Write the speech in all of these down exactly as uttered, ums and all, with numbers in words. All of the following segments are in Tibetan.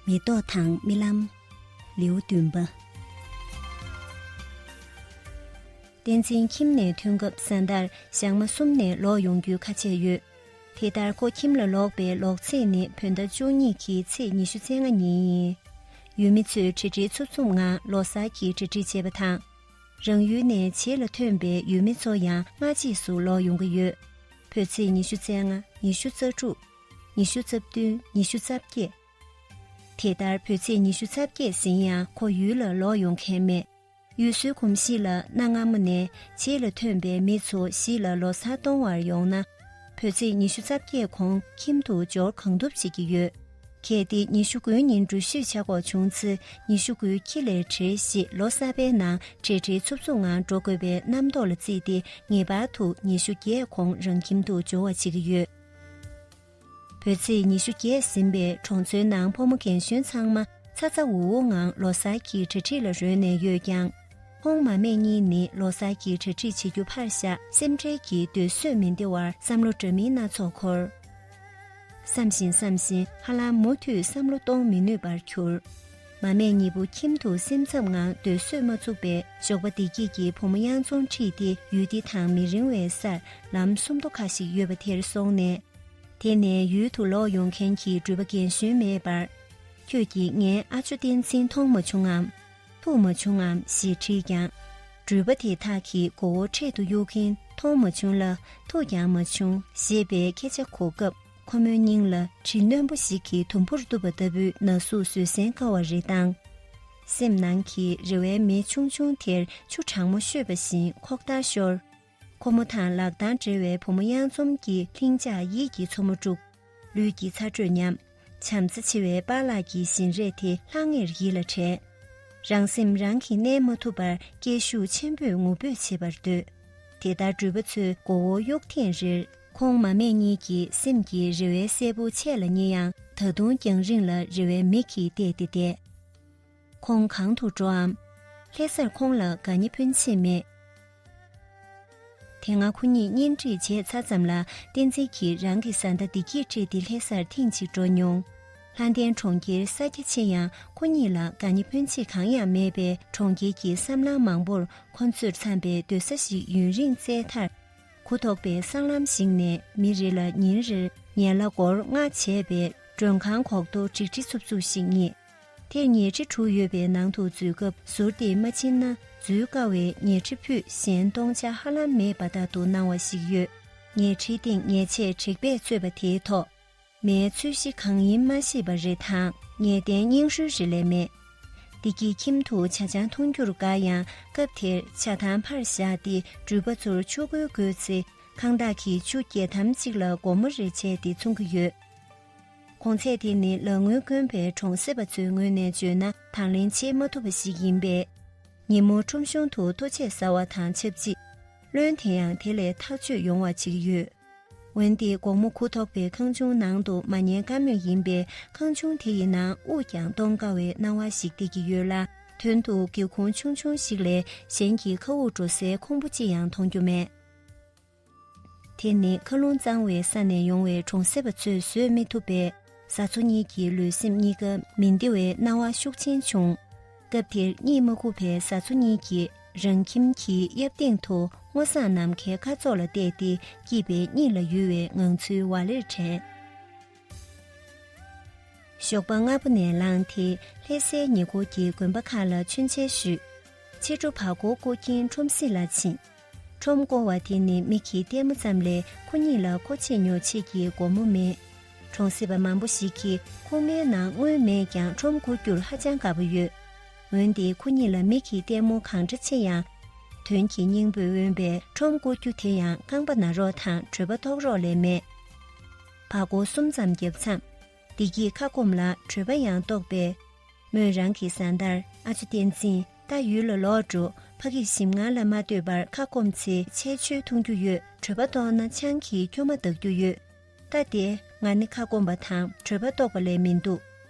མེ་ཏོག་དང་རྨི་ལམ། ལེའུ་བདུན་པ། བསྟན་འཛིན་ཁྱིམ་ནས་ཐོན་སྐབས་གཟའ་ཟླར་ཞག་མ་གསུམ་ནས་ལོག་ཡོང་རྒྱུའི་ཁ་ཆད་ཡོད། དེ་ལྟར་ཁོ་ཁྱིམ་ལ་ལོག་པའི་ལོག་ཚེས་ནི་བོད་ཟླ་བཅུ་གཉིས་ཀྱི་ཚེས་ཉི་ཤུ་རྩ་ལྔ་ཉིན་ཡིན། ཡུལ་མི་ཚོས་གྲ་སྒྲིག་འཚུབ་འཚུབ་ངང་ལོ་གསར་གྱི་གྲ་སྒྲིག་བྱས་པ་དང་། རང་ཡུལ་ནས་བྱེས་ལ་ཐོན་པའི་ཡུལ་མི་ཚོ་ཡང་སྔ་རྗེས་སུ་ལོག་ཡོང་གི་ཡོད། བོད་ཚེས་ཉི་ཤུ་རྩ་ལྔ། ཉི་ཤུ་རྩ་དྲུག། ཉི་ཤུ་རྩ་བདུན། ཉི་ཤུ་རྩ་བརྒྱད། དེ་ལྟར་བོད་ཚེས་ཉི་ཤུ་རྩ་བརྒྱད་ཟིན་ཡང་ཁོ་ཡུལ་ལ་ལོག་ཡོང་མཁན་མེད། ཡུལ་སྲོལ་གོམས་གཤིས་ལ་གནའ་སྔ་མོ་ནས་བྱེས་ལ་ཐོན་པའི་མི་ཚོ་གཞིས་ལ་ལོ་གསར་གཏོང་བར་ཡོང་ན། བོད་ཚེས་ཉི་ཤུ་རྩ་བརྒྱད་གོང་ཁྱིམ་དུ་འབྱོར་གང་ཐུབ་བྱེད་ཀྱི་ཡོད། གལ་ཏེ་ཉི་ཤུ་དགུའི་ཉིན་འགྲུལ་བཞུད་བྱ་དགོས་བྱུང་ཚེ། ཉི་ཤུ་དགུའི་འཁྱིལ་ལས་བྲེལ་ཞིག་ལོ་གསར་པའི་ནང་གྲ་སྒྲིག་འཚུབ་འཚུབ་ངང་འགྲོ་དགོས་པའི་རྣམ་རྟོག་ལ་བརྩིས་ཏེ། ངེས་པར་དུ་ཉི་ཤུ་བརྒྱད་གོང་རང་ཁྱིམ་དུ་འབྱོར་བ་བྱེད་ཀྱི་ཡོད། བོད་ཚེས་ཉི་ཤུ་བརྒྱད་ཟིན་པའི་གྲོང་ཚོའི་ནང་ཕོ་མོ་རྒན་གཞོན་ཚང་མ་ཚ་ཚ་འུར་འུར་ངང་ལོ་གསར་གྱི་གྲ་སྒྲིག་ལ་རོལ་ནས་ཡོད་ཀྱང་། ཁོང་མ་སྨད་གཉིས་ནི་ལོ་གསར་གྱི་གྲ་སྒྲིག་བྱེད་རྒྱུ་ཕར་བཞག་སེམས་ཁྲལ་གྱི་འདོད་གསོས་མི་བདེ་བར་བསམ་བློ་འདྲ་མིན་སྣ་ཚོགས་འཁོར། བསམ་བཞིན་བསམ་བཞིན་ཧ་ལམ་མུ་མཐུད་བསམ་བློ་གཏོང་མི་ནུས་པར་གྱུར། མ་སྨད་གཉིས་པོ་ཁྱིམ་དུ་སེམས་འཚབ་ངང་སྡོད་བཟོད་མ་ཚུགས་པས། ཞོགས་པ་བདེ་སྐྱིད་ཀྱིས་བུ་མོ་གཡང་འཛོམས་ཁྲིད་དེ་ཡུལ་འདི་དང་མི་རིང་བའི་སར་ལམ་སུམ་མདོ་ཁ་ཞིག་ཡོད་པ་དེར་སོང་ནས། དེ་ནས་ཡུལ་དུ་ལོག་ཡོང་མཁན་གྱི་འགྲུལ་པ་རྒན་གཞོན་མེད་པར། ཁྱོད་ཀྱིས་ངའི་ཨ་ཇོ་བསྟན་འཛིན་མཐོང་མ་བྱུང་ངམ། ཐུག་མ་བྱུང་ངམ་ཞེས་དྲིས་ཀྱང་། འགྲུལ་པ་དེ་དག་གིས་མགོ་བོ་འཕྲེད་དུ་གཡུག་གིན། མཐོང་མ་བྱུང་ལ། ཐུག་ཀྱང་མ་བྱུང་ཞེས་པའི་སྐད་ཆ་གོ་སྐབས། ཁོ་མོའི་སྙིང་ལ་གྲི་རྣོན་པོ་ཞིག་གིས་དུམ་བུར་གཏུབས་པ་ལྟ་བུའི་ན་ཟུག་བཟོད་བསྲན་དཀའ་བ་རེ་བཏང་། སེམས་ནང་གི་རེ་བའི་མེ་ཆུང་ཆུང་དེར་ཆུ་གྲང་མོ་གཤོད་པ་བཞིན་ཁོག་ལྟར་ཤོར། ཁོ་མོ་དང་ལག་གདང་སྦྲེལ་བའི་བུ་མོ་གཡང་འཛོམས་ཀྱི་ལྷིང་འཇགས་ཡིད་ཀྱི་མཚོ་མོ་དཀྲུགས། ལུས་ཀྱི་ཚ་དྲོད་ཉམས། བྱམས་བརྩེ་ཆེ་བའི་པཱ་ལགས་ཀྱི་བཞིན་རས་དེ་ལྷང་ངེར་ཡིད་ལ་དྲན། རང་སེམས་རང་གིས་གནས་མ་ཐུབ་པར་སྐད་ཤུགས་ཆེན་པོས་ངུ་འབོད་བྱེད་པར་འདོད། དེ་ལྟར་འགྲུལ་པ་ཚོས་མགོ་བོ་གཡུག་ཐེངས་རེར། ཁོང་མ་སྨད་གཉིས་ཀྱི་སེམས་ཀྱི་རེ་བའི་སྲད་བུ་ཆད་ལ་ཉེ་ཡང་། ད་དུང་རྒྱང་རིང་ལ་རེ་བའི་མིག་གིས་བལྟས་ཏེ་བསྡད། ཁོང་གང་དུ་འགྲོའམ། ལྷ་སར་ཁོང་ལ་དགའ་ཉེ་སྤུན་མཆེད་མེད། དེ་སྔ་ཁོ་གཉིས་གཉེན་སྒྲིག་བྱས་ཚར་ཙམ་ལ། བསྟན་འཛིན་གྱིས་རང་གི་བཟའ་ཟླ་བདེ་སྐྱིད་སྤྲད་དེ་ལྷ་སར་ཐེངས་གཅིག་འགྲོ་མྱོང་། ལྷ་ལྡན་གྲོང་ཁྱེར་ས་རྒྱ་ཆེ་ཡང་། ཁོ་གཉིས་ལ་དགའ་ཉེ་སྤུན་མཆེད་གང་ཡང་མེད་པས། གྲོང་ཁྱེར་གྱི་སྲང་ལམ་མང་པོར་ཁོ་ཚོར་འཚམ་པའི་སྡོད་ས་ཞིག་ཡུན་རིང་བཙལ་མཐར། གུ་དོག་པའི་སྲང་ལམ་ཞིག་ནས་མི་རེ་ལ་ཉིན་རེར་ཉལ་ལ་སྒོར་ལྔ་བྱས་པའི་མགྲོན་ཁང་གོག་རྡོ་འགྲིག་འགྲིག་འཚུབ་འཚུབ་ཞིག་རྙེད། དེར་ཉལ་ཁྲི་དྲུག་ཡོད་པའི་ནང་དུ་འཛུལ་སྐབས། ཟུར་དེ་མ་ཕྱིན་ན་འཛུལ་དཀའ་བའི་ཉལ་ཁྲི་ཕུད་གཞན་སྟོང་ཆ་ཧ་ལམ་མེད་པ་ལྟར་དུ་སྣང་བ་ཞིག་ཡོད། ཉལ་ཁྲིའི་སྟེང་ཉལ་ཆས་དྲེག་པས་གཙོས་པ་དེའི་ཐོག་མའི་ཚོས་གཞི་གང་ཡིན་མ་ཤེས་པ་རེ་དང་། ཉལ་གདན་རྙིང་ཧྲུལ་རེ་ལས་མེད། བདེ་སྐྱིད་ཁྱིམ་དུ་ཇ་ཆང་འཐུང་རྒྱུར་དགའ་ཡང་། སྐབས་དེར་ཇ་ཐང་ཕར་བཞག་སྟེ་འགྲུལ་པ་ཚོར་ཆུ་བསྐོལ་དགོས་ཚེ། ཁང་བདག་གིས་ཆུ་རྒྱལ་ཐམ་གཅིག་ལ་སྒོར་མོ་རེ་བྱས་ཏེ་འཚོང་གི་ཡོད། གོང་ཚད་དེ་ནི་ལག་དངུལ་དཀོན་པའི་གྲོང་གསེབ་པ་ཚོའི་ངོས་ནས་བརྗོད་ན་དང་ལེན་བྱེད་མ་ཐུབ་པ་ཞིག་ཡིན་པས། ཉིན་མོ་ཁྲོམ་གཞུང་དུ་ལྟོ་ཆས་ཟ་བ་དང་ཆབས་ཅིག་བློན་དེ་ཡང་དེ་ལས་ཐག་གཅོད་ཡོང་བ་བྱེད་ཀྱི་ཡོད། འོན་ཏེ་དགོང་མོ་གུ་དོག་པའི་ཁང་ཆུང་ནང་དུ་མ་ཉལ་ཀ་མེད་ཡིན་པས། ཁང་ཆུང་དེ་ཡི་ནང་དབུགས་ཀྱང་གཏོང་དཀའ་བའི་སྣང་བ་ཞིག་སྟེར་གྱི་ཡོད་ལ། དོན་དུ་སྒེའུ་ཁུང་ཆུང་ཆུང་ཞིག་ལས་གཞན་གྱི་མཁའ་དབུགས་འགྲོ་སའི་ཁུང་བུ་ཅི་ཡང་མཐོང་རྒྱུ་མེད། དེ་ནི་མཁའ་རླུང་གཙང་བའི་ས་ནས་ཡོང་བའི་གྲོང་གསེབ་པ་ཚོས་བཟོད་མི་ཐུབ་པས། བཟའ་ཚོ་གཉིས་ཀྱི་ལུས་སེམས་གཉིས་ཀ་མི་བདེ་བའི་སྣང་བ་ཤུགས་ཆེན་བྱུང་། སྐབས་དེར་གཉིད་མ་ཁུག་པའི་བཟའ་ཚོ་གཉིས་ཀྱིས་རང་ཁྱིམ་གྱི་གཡབ་སྟེང་དུ་སྔོ་བསངས་ནམ་མཁའི་ཁ་མཚོག་ལ་བལྟས་ཏེ། སྐྱིད་པའི་གཉིད་ལ་ཡུར་བའི་ངང་ཚུལ་ཝ་ལེར་དྲན། ཞོགས་པ་སྔ་པོ་ནས་ལངས་ཏེ། ལྷ་སའི་ཉེ་འཁོར་གྱི་དགོན་པ་ཁག་ལ་མཆོད་མཇལ་ཞུས། ཕྱི་དྲོ་བར་སྐོར་སྐོར་གྱིན་ཁྲོམ་གཟིགས་ལ་ཕྱིན། ཁྲོམ་སྐོར་བ་དེ་ནི་མིག་གིས་ལྟད་མོ་ཙམ་ལས་ཁོ་གཉིས་ལ་མཁོ་ཆེ་ཉོ་ཆེ་གི་སྒོ་མོ་མེད། གྲོང་གསེབ་པ་མང་པོ་ཞིག་གིས་ཁུག་མའི་ནང་དངུལ་མེད་ཀྱང་ཁྲོམ་སྐོར་རྒྱུར་ཧ་ཅང་དགའ་པོ་ཡོད། འོན་ཏེ་ཁོ་གཉིས་ལ་མིག་གིས་ལྟད་མོ་གང་འདྲ་ཆེ་ཡང་། དོན་གྱི་སྙིང་པོས་དབེན་པའི་ཁྲོམ་སྐོར་རྒྱུ་དེ་ཡང་རྐང་པ་ན་རོགས་དང་གྲོད་པ་ལྟོགས་རོགས་ལས་མེད། བར་སྐོར་གསུམ་ཙམ་བརྒྱབ་མཚམས། བདེ་སྐྱིད་ཁ་སྐོམ་ལ་གྲོད་པ་ཡང་ལྟོགས་པས། མོས་རང་གི་བཟའ་ཟླར། ཨ་ཅོ་བསྟན་འཛིན། ད་ཡུལ་ལ་ལོག་འགྲོ། ཕ་གིར་ཞིམ་མངར་ལ་མ་ལྟོས་པར་ཁ་སྐོམ་ཚེ་ཆལ་ཆོལ་འཐུང་རྒྱུ་ཡོད། གྲོད་པ་ལྟོགས་ན་ཆང་གིས་སྐྱོ་མ་འདག་རྒྱུ་ཡོད། ད་དེ་ང་ནི་ཁ་སྐོམ་པ་དང་གྲོད་པ་ལྟོགས་པ་ལས་མི་འདུག་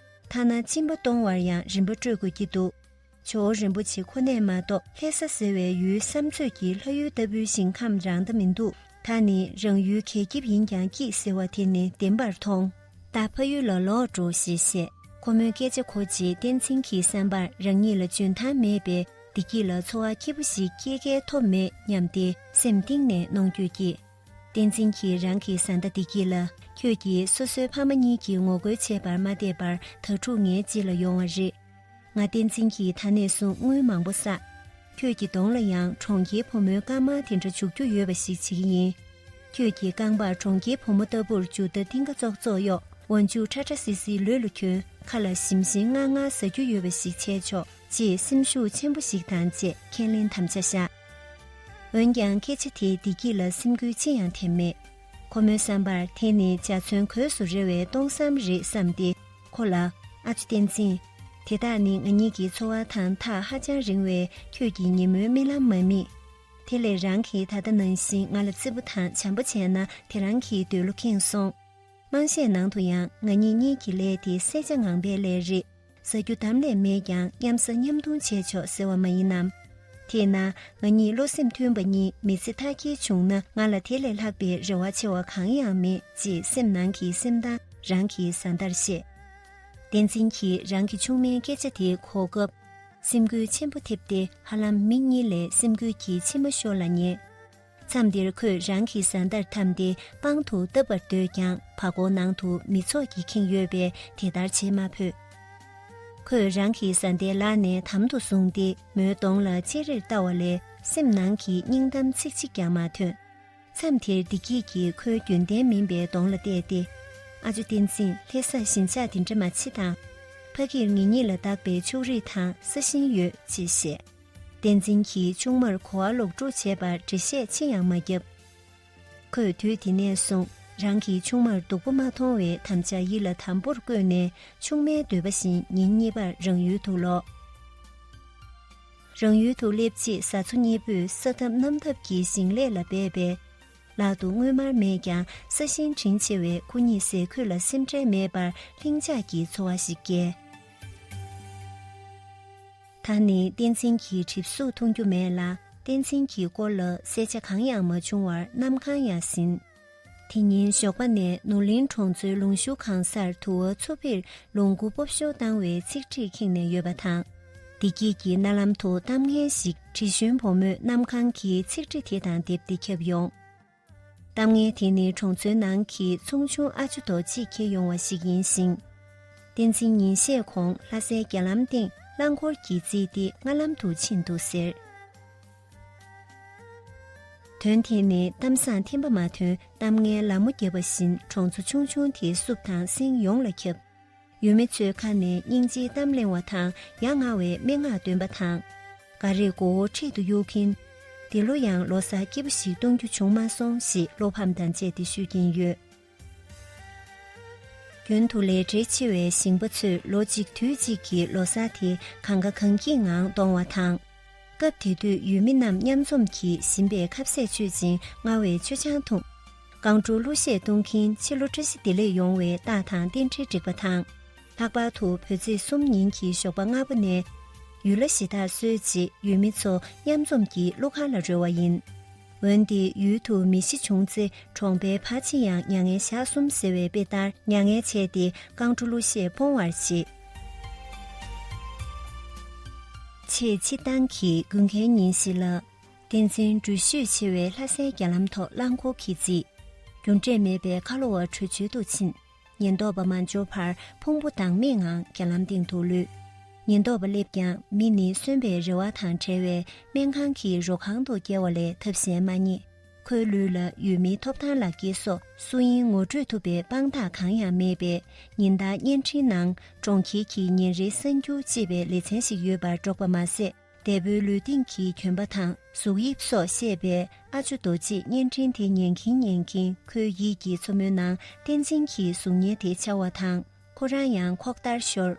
ཐ་ན་གཅིན་པ་གཏོང་བར་ཡང་རིན་པ་སྤྲོད་དགོས་ཀྱི་འདུག་ཇོ་བོ་རིན་པོ་ཆེ་ཁོ་ནས་མ་གཏོགས་ལྷ་ས་ཟེར་བའི་ཡུལ་བསམ་ཚོད་ཀྱི་ལྷ་ཡུལ་ལྟ་བུའི་ཞིང་ཁམས་རང་ད་མི་འདུག་ད་ནི་རང་ཡུལ་གད་སྐྱིབས་ཡིན་ཀྱང་སྐྱིད་ཟེར་བ་དེ་ནི་བདེན་པར་མཐོང་། ད་ཕ་ཡུལ་ལ་ལོག་འགྲོ་ཞེས་བཤད། ཁོ་མོའི་སྐད་ཆ་གོ་རྗེས་བསྟན་འཛིན་གྱི་བསམ་པར་རང་ཉིད་ལ་འཇོན་ཐང་མེད་པས་བདེ་སྐྱིད་ལ་ཚོར་བ་སྐྱིད་པོ་ཞིག་སྐྱེ་གལ་ཐོབ་མེད་སྙམ་སྟེ་སེམས་གཏིང་ནས་གནོང་འགྱོད་སྐྱེས། བསྟན་འཛིན་གྱིས་རང་གི་བཟའ་ཟླ་བདེ་སྐྱིད་ལ། ཁྱོད་ཀྱིས་སོ་སོའི་ཕ་མ་གཉིས་ཀྱིས་ངོ་རྒོལ་བྱས་པར་མ་བལྟས་པར་དྭ་ཕྲུག་ངའི་རྗེས་ལ་ཡོང་བ་རེད། ང་བསྟན་འཛིན་གྱིས་ད་ནས་བཟུང་དངུལ་མང་པོ་བསགས། ཁྱོད་ཀྱི་གདོང་ལ་ཡང་གྲོང་ཁྱེར་བུ་མོའི་དཀར་དམར་དེ་འདྲ་བྱུག་རྒྱུ་ཡོད་པ་ཞིག་བྱེད་ཀྱི་ཡིན། ཁྱོད་ཀྱི་རྐང་པར་གྲོང་ཁྱེར་བུ་མོ་ལྟ་བུར་འཇུ་རྟ་རྟིང་ཀ་ཙོག་ཙོག་གཡོག་འོག་འཇུག་ཁྲ་ཁྲ་སིལ་སིལ་ལུས་ལ་གྱོན། ཁ་ལ་ཞིམ་ཞིམ་མངར་མངར་ཟ་རྒྱུ་ཡོད་པ་ཞིག་བྱས་ཆོག་ཅེས་སེམས་ཤུགས་ཆེན་པོ་ཞིག་དང་བཅས་ཁས་ལེན་དམ་བཅའ་བཞག་འོན་ཀྱང་སྐད་ཆ་དེས་བདེ་སྐྱིད་ལ་སེམས་འགུལ་ཅི་ཡང་ཐེབས་མེད། ཁོ་མོའི་བསམ་པར་དེ་ནི་འཇའ་ཚོན་གོས་སུ་རེ་བའི་སྟོང་བསམ་རེད་བསམས་ཏེ། ཁོ་ལ། ཨ་ཅོ་བསྟན་འཛིན། དེ་དག་ནི་ང་གཉིས་ཀྱི་འཚོ་བ་དང་ཐག་ཧ་ཅང་རིང་བའི་ཁྱོད་ཀྱི་ཉིན་མོའི་རྨི་ལམ་མ་རྨིས། དེ་ལས་རང་གིས་ད་ལྟ་ནང་བཞིན་ང་ལ་བརྩི་པོ་དང་བྱམས་པོ་བྱས་ན་དེ་རང་གི་འདོད་བློ་ཁེངས་སོང་། དམངས་གཞས་ནང་དུ་ཡང་ང་གཉིས་གཉིས་ཀྱི་ལས་དེ་གསད་བྱ་ངང་པའི་ལས་རེད། ཟ་རྒྱུ་དམ་ལས་མེད་ཀྱང་མཉམ་ཟ་མཉམ་འཐུང་བྱས་ཆོག་ཟེར་བ་མ་ཡིན་ནམ། དེས་ན་ང་གཉིས་བློ་སེམས་མཐུན་པ་གཉིས་མི་ཚེ་མཐའ་སྐྱེལ་བྱུང་ན་ང་ལ་དེ་ལས་ལྷག་པའི་རེ་བ་ཆེ་བ་གང་ཡང་མེད་ཅེས་སེམས་ནང་གི་སེམས་གཏམ་རང་གི་བཟའ་ཟླར་བཤད། བསྟན་འཛིན་གྱིས་རང་གི་ཆུང་མའི་སྐད་ཆ་དེ་གོ་སྐབས་སེམས་འགུལ་ཆེན་པོ་ཐེབས་ཏེ་ཧ་ལམ་མི་གཉིས་ལས་སེམས་འགུལ་གྱི་མཆི་མ་ཤོར་ལ་ཉེ། མཚམས་འདིར་ཁོས་རང་གི་བཟའ་ཟླར་འཐམས་ཏེ་པང་དུ་བཏབ་པར་འདོད་ཀྱང་བ་གོ་ནང་དུ་མི་ཚོགས་ཀྱིས་ཁེངས་ཡོད་པས་དེ་ལྟར་བྱེད་མ་ཕོད། ཁོས་རང་གི་བཟའ་ཟླའི་ལག་ནས་དམ་དུ་བཟུང་སྟེ་མོའི་གདོང་ལ་ཅེ་རེར་ལྟ་བ་ལས་སེམས་ནང་གི་སྙིང་གཏམ་ཚིག་གཅིག་ཀྱང་མ་ཐོན། མཚམས་དེར་བདེ་སྐྱིད་ཀྱིས་ཁོའི་རྒྱུན་ལྡན་མིན་པའི་གདོང་ལ་བལྟས་ཏེ། ཨ་ཅོ་བསྟན་འཛིན། ལྷ་ས་ཞེན་ཆགས་དེ་འདྲ་མ་བྱེད་དང་། ཕ་གིར་ངེད་གཉིས་ལ་བདག་པའི་ཕྱུགས་རིགས་དང་ས་ཞིང་ཡོད་ཅེས་བཤད། བསྟན་འཛིན་གྱིས་ཆུང་མར་གོ་བ་ལོག་སྤྲོད་བྱས་པར་འགྲེལ་བཤད་ཅི་ཡང་མ་བརྒྱབ། ཁོས་དུས་དེ་ནས་བཟུང་རང་གི་ཆུང་མར་སྡུག་པོ་མ་མཐོང་བའི་དམ་བཅའ་ཡིད་ལ་དམ་པོར་བཀོད་ནས་ཆུང་མའི་འདོད་པ་བཞིན་ཉིན་གཉིས་པར་རང་ཡུལ་དུ་ལོག་རང་ཡུལ་དུ་སླེབས་རྗེས་བཟའ་ཚོ་གཉིས་པོས་ས་ཐབ་གནམ་ཐབ་ཀྱི་ཞིང་ལས་ལ་འབད་པས། ལག་ཏུ་དངུལ་དམར་མེད་ཀྱང་ས་ཞིང་བྲིན་ཆེ་བས་ཁོ་གཉིས་ཟས་གོས་ལ་སེམས་ཁྲལ་མེད་པར་ལྷིང་འཇགས་ཀྱི་འཚོ་བ་ཞིག་བསྐྱལ། ད་ནི་བསྟན་འཛིན་གྱིས་གྲིབ་གཟུགས་མཐོང་རྒྱུ་མེད་ལ། བསྟན་འཛིན་གྱི་སྐོར་ལ་གསལ་ཆ་གང་ཡང་མ་བྱུང་བར་གནམ་གང་ཡང་ཟིན། དེ་ཉིན་ཞོགས་པ་ནས་ནོར་གླིང་གྲོང་ཚོའི་ལུང་ཤུར་གང་སར་དུ་བ་འཚུབ་པའི་ལོང་སྐུ་སྤོབས་ཤོར་བཏང་བའི་ཚིག་ཁྲིད་ཁེངས་ནས་ཡོད་པ་དང་། བདེ་སྐྱིད་ཀྱི་རྣ་ལམ་དུ་གཏམ་ངན་ཞིག་དྲི་བཞོན་བུ་མོས་གནམ་གང་གི་ཚིག་ཁྲིད་དེ་དང་བསྡེབས་ཏེ་ཁྱབ་ཡོང་། གཏམ་ངན་དེ་ནི་གྲོང་ཚོའི་ནང་གི་ཚོང་ཆུང་ཨ་ཅོ་རྡོ་རྗེས་འཁྱེར་ཡོང་བ་ཞིག་ཡིན་ཞིང་། བསྟན་འཛིན་ཉིན་ཤས་གོང་ལྷ་སའི་རྒྱ་ལམ་སྟེང་རླངས་འཁོར་གྱིས་བརྫིས་ཏེ་སྔ་ལམ་དུ་ཕྱིན་འདུག་ཟེར། དོན་དེ་ནི་གཏམ་བཟང་ཐེམ་པ་མ་ཐོན་གཏམ་ངན་ལ་མོ་བརྒྱབ་པ་བཞིན་གྲོང་ཚོ་ཆུང་ཆུང་དེའི་སྲུབས་དང་སེང་ཡོངས་ལ་ཁྱབ། ཡུལ་མི་ཚོའི་ཁ་ནས་སྙིང་རྗེའི་གཏམ་གླེང་བ་དང་ཡ་ང་བའི་སྨྲེ་སྔགས་འདོན་པ་དང་། འགའ་རེས་མགོ་བོ་འཕྲེད་དུ་གཡུག་གིན། འདི་ལོ་ཡང་ལོ་གསར་སྐྱིད་པོ་ཞིག་གཏོང་རྒྱུ་བྱུང་མ་སོང་ཞེས་བློ་ཕམ་དང་བཅས་ཏེ་ཤོད་ཀྱིན་ཡོད། རྒྱུན་དུ་ལས་བྲེལ་ཆེ་བའི་ཞིང་པ་ཚོས་ལོ་གཅིག་དུས་གཅིག་གི་ལོ་གསར་དེ་གང་དགའ་གང་སྐྱིད་ངང་གཏོང་བ་དང་། སྐབས་དེ་དུས་ཡུལ་མི་རྣམས་མཉམ་འཛོམས་ཀྱིས་ཞིམ་པའི་ཁ་ཟས་མཆོད་ཅིང་མངར་བའི་མཆོད་ཆང་འཐུང་། རྐང་བྲོ་གླུ་གཞས་གཏོང་གིན་ཕྱི་ལོ་བཀྲ་ཤིས་བདེ་ལེགས་ཡོང་བའི་རྟགས་དང་རྟེན་འབྲེལ་སྒྲིག་པ་དང་། ལྷག་པར་དུ་བོད་ཚེས་གསུམ་ཉིན་གྱི་ཞོགས་པ་སྔ་པོ་ནས་ཡུལ་ལྷ་གཞི་བདག་གསོལ་རྗེས་ཡུལ་མི་ཚོ་མཉམ་འཛོམས་ཀྱིས་གླུ་གར་ལ་རོལ་བ་ཡིན། འོན་ཏེ་ཡུལ་དུ་མི་ཤི་བྱུང་ཚེ་གྲོང་པའི་ཕ་ཕྱི་ཡང་མྱ་ངན་ཞག་གསུམ་ཟེར་བའི་དཔེ་ལྟར་མྱ་ངན་བྱས་ཏེ་རྐང་བྲོ་གླུ་གཞས་སྤོང་བར་བྱེད། ཆེས་སྤྱིར་བཏང་གི་དགུན་ཁའི་ཉིན་ཞིག་ལ། བསྟན་འཛིན་འགྲུལ་བཞུད་ཆེ་བའི་ལྷ་སའི་རྒྱ་ལམ་ཐོག་རླངས་འཁོར་གྱིས་བརྫིས། རྒྱུ་འབྲས་མེད་པའི་ཁ་ལོ་བ་བྲོས་བྱོལ་དུ་ཕྱིན། ཉེན་རྟོག་པ་མ་འབྱོར་བར་ཕུང་པོ་དྭངས་མེད་ངང་རྒྱ་ལམ་སྟེང་དུ་ལུས། ཉེན་རྟོག་པ་སླེབས་ཀྱང་མི་ནི་གསོན་པའི་རེ་བ་དང་བྲལ་བས་སྨན་ཁང་གི་རོ་ཁང་དུ་བསྐྱལ་བ་ལས་ཐབས་གཞན་མ་རྙེད། ཁོའི་ལུས་ལ་ཡུལ་མིའི་ཐོབ་ཐང་ལག་འཁྱེར་སོགས་སུ་ཡིན་ངོ་སྤྲོད་ཐུབ་པའི་དཔང་རྟགས་གང་ཡང་མེད་པས། ཉིན་ལྟར་བརྙན་འཕྲིན་ནང་གྲོང་ཁྱེར་གྱི་ཉིན་རེའི་གསར་འགྱུར་ཅེས་པའི་ལེ་ཚན་ཞིག་ཡོད་པར་སྒྲོག་པ་མ་ཟད། འདས་པོའི་ལུས་སྟེང་གི་གྱོན་པ་དང་གཟུགས་དབྱིབས་སོགས་བཤད་པས། ཨ་ཅོ་རྡོ་རྗེས་བརྙན་འཕྲིན་དེ་ཉན་གིན་ཉན་གིན་ཁོའི་ཡིད་ཀྱི་མཚོ་མོའི་ནང་བསྟན་འཛིན་གྱི་གཟུགས་བརྙན་དེ་འཆར་བ་དང་། ཁོ་རང་ཡང་ཁོག་ལྟར་ཤོར།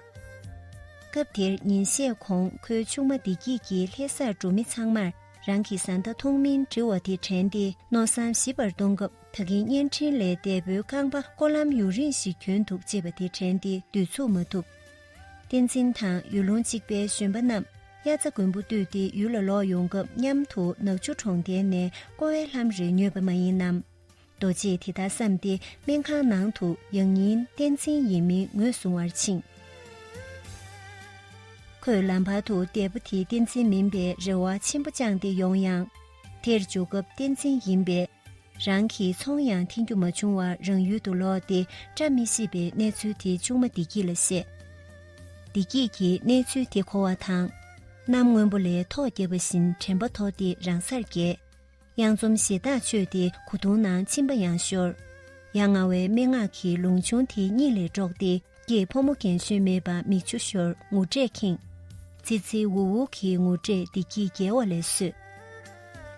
སྐབས་དེར་ཉིན་ཤས་གོང་ཁོའི་ཆུང་མ་བདེ་སྐྱིད་ཀྱིས་ལྷ་སར་འགྲོ་མི་ཚང་མར་རང་གི་བཟའ་ཟླ་མཐོང་མིན་དྲི་བ་དེ་དྲན་ཏེ་མནོ་བསམ་ཞིབ་པར་གཏོང་སྐབས། ད་གིན་བརྙན་འཕྲིན་ལས་འདས་པོའི་རྐང་པ་སྐོར་ལམ་ཡུན་རིང་ཞིག་གྱོན་འདུག་ཅེས་པ་དེ་དྲན་ཏེ་སྡོད་ཚུགས་མ་ཐུབ། བསྟན་འཛིན་དང་ཡུལ་ལུང་གཅིག་པའི་གཞོན་པ་རྣམས་དབྱར་རྩྭ་དགུན་འབུ་བཏུས་ཏེ་ཡུལ་ལ་ལོག་ཡོང་སྐབས་མཉམ་དུ་ནག་ཆུ་གྲོང་རྡལ་ནས་ཀོ་བའི་ལྷམ་རེ་ཉོས་པ་མ་ཡིན་ནམ། རྡོ་རྗེས་དེ་ལྟར་བསམས་ཏེ་སྨན་ཁང་ནང་དུ་ཡང་ཉིན་བསྟན་འཛིན་ཡིན་མིན་ངོས་བཟུང་བར་ཕྱིན། ཁོས་ལམ་བར་དུ་འདས་པོ་དེ་བསྟན་འཛིན་མིན་པའི་རེ་བ་ཆེན་པོ་བཅངས་ཏེ་ཡོང་ཡང་། དེར་འབྱོར་སྐབས་བསྟན་འཛིན་ཡིན་པས། རང་གི་ཚོང་ཡང་འཐེན་རྒྱུ་མ་བྱུང་བར་རང་ཡུལ་དུ་ལོག་སྟེ་བཀྲ་མི་ཤིས་པའི་གནས་ཚུལ་དེ་ཆུང་མ་བདེ་སྐྱིད་ལ་བཤད། བདེ་སྐྱིད་ཀྱིས་གནས་ཚུལ་དེ་གོ་བ་དང་། གནམ་སྔོན་པོ་ལས་ཐོག་བརྒྱབ་པ་བཞིན་དྲན་པ་དོར་ཏེ་རང་སར་བརྒྱལ། གཡང་འཛོམས་ཞེ་ཐག་ཆོད་དེ་གོས་ཐུང་ནང་མཆིན་པ་ཡང་ཤོར། ཡ་ང་བའི་སྨྲེ་སྔགས་ཀྱི་ལུང་ཆུང་དེ་གཉིད་ལས་དཀྲོགས་ཏེ། སྐྱེས་ཕོ་མོ་རྒན་གཞོན་མེད་པར་མིག་ཆུ་ཤོར་ངུ་སྒྲས་ཁེངས། ཙི་ཙི་འུ་འུ་གི་ངུ་སྒྲས་བདེ་སྐྱིད་བརྒྱལ་བ་ལས་བཟོད།